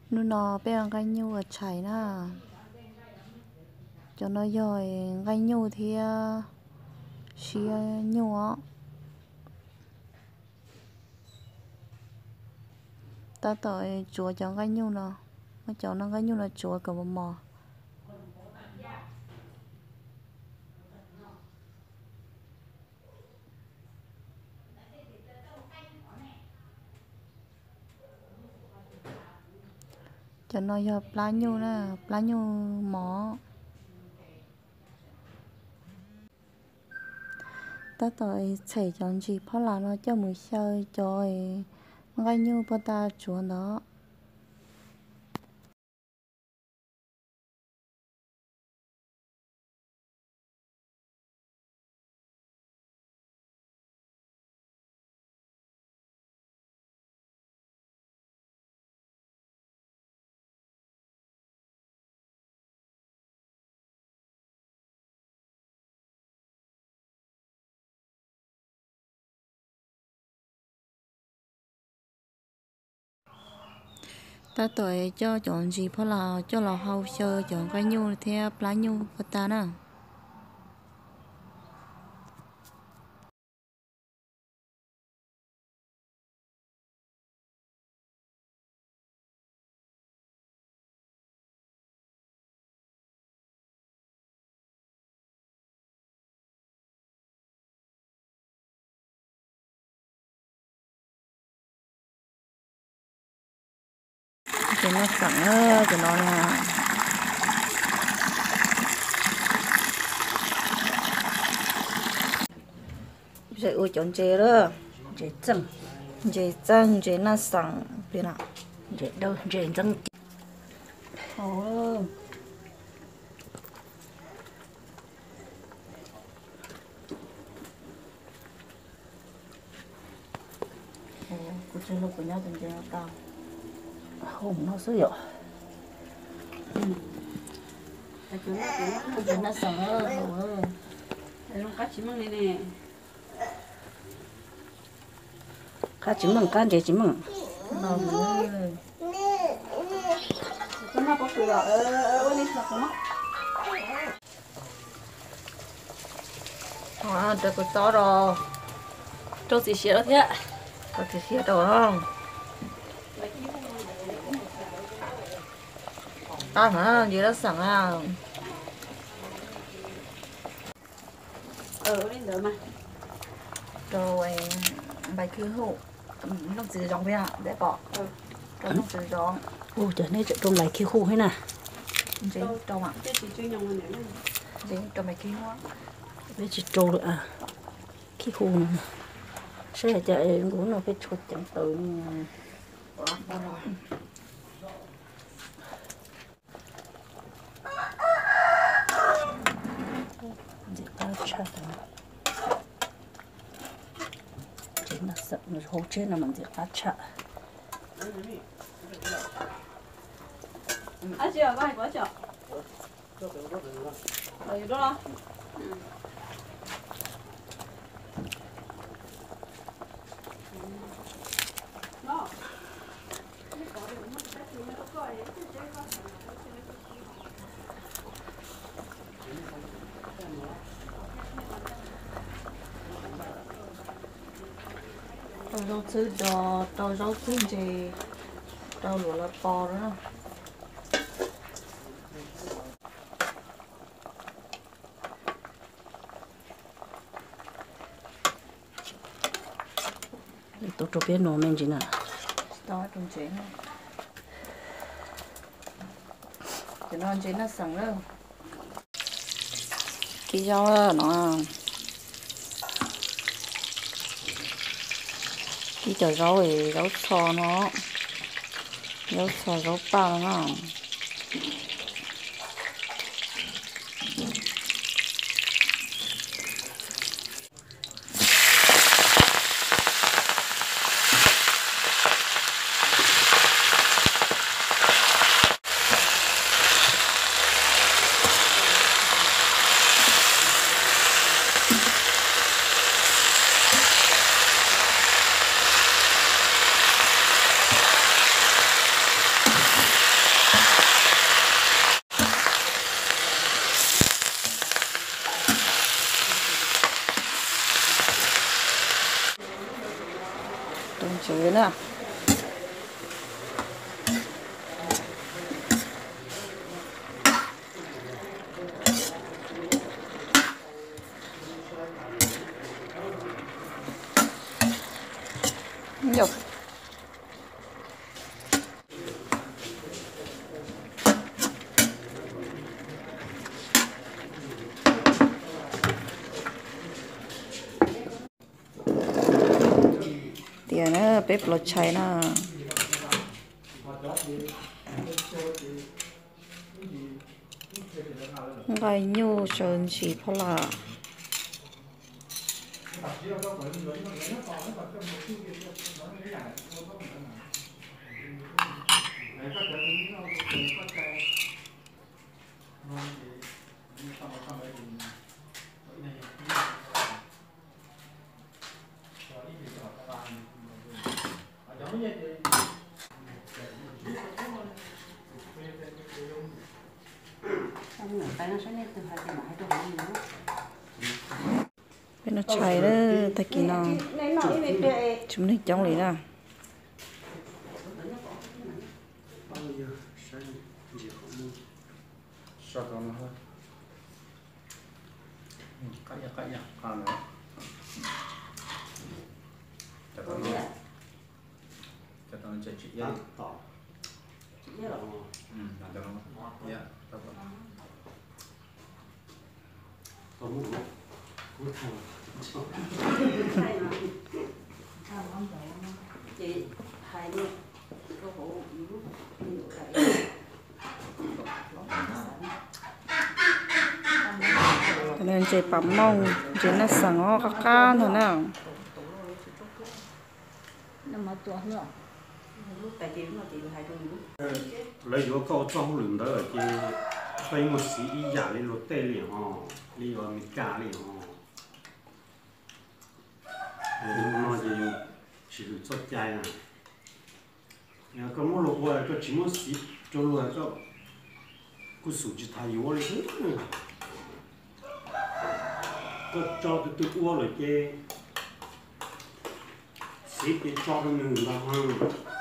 Hnub no peb ua nqaij nyuj ua tshais na. Cov no yog nqaij nyuj thiab siab nyuj os. Tab tom tsuav cov nqaij nyuj no, muab cov no nqaij nyuj no tsuav kom mos mos. Cov no yog plab nyuj na, plab nyuj mos. Tab tom txhem cov ntsis phab las no coj mus xyaw cov nqaij nyuj puag ta tsuav ntawd. Tab tom coj cov ntsis phab las coj los hau xyaw cov nqaij nyuj thiab plab nyuj puag ta na. Ces noj xeem na, ces no na. Ua cov ntses lawm, ntses txeej, ntses txeej, ntses noj xeem, ntses dawb, ntses ntxeeb ces. Kuv tsis hlub kuv nyob tus ntses no tau. Hu no xwb yom. Qab tsis meej, qab ntses tsis meej. Rau kuv txob rau, rau txiv siav rau thiab. Rau txiv siav rau. Qab heev, ntses noj xeem na. Rau npais khib huj, leej txiv zoo thiab peb pom. Rau leej txiv zoo. Ua cas neb tseem rau npais khib huj thiab na? Ntses rau, ntses rau npais khib huj. Peb tsis rau lawm, khib huj no. Saib hais tias nkaus no peb tshuav ceev tawm. Ntxim qab tshaj. Ces noj xeem hauv tsheb no mas ntxim qab tshaj. Rau zaub txhwb do, rau zaub txhwb ntses, rau luam los pos na. Tau rau peb no me ntsis na. Tau rau ntses na. Cov no ntses noj xeem lawm. Kib zaub no. Kib cov zaub, zaub txho no. Zaub txho zaub paj no na. Yog tias na, peb los tshais na. Nqaij nyuj sawv ntsis phoj laj. Peb noj tshais lawm, tag kis no tsis muaj neeg coob li na. Ntses pam mooj, ntses naj xeem os, qab qab ntag na. Lawv yuav koj ua txoj hauj lwm ntawd ces koj yeej muaj xiv ib yam li luag tej li os, li Amelikas li os. No ces yus tsis hwm txoj cai na. Yog koj muab luag ua koj tsis muab xiv rau luag, koj kuj xum tsis tas yuav li xwb. Koj tso tus twg ua lawm ces xiv ces tso rau nws ntag.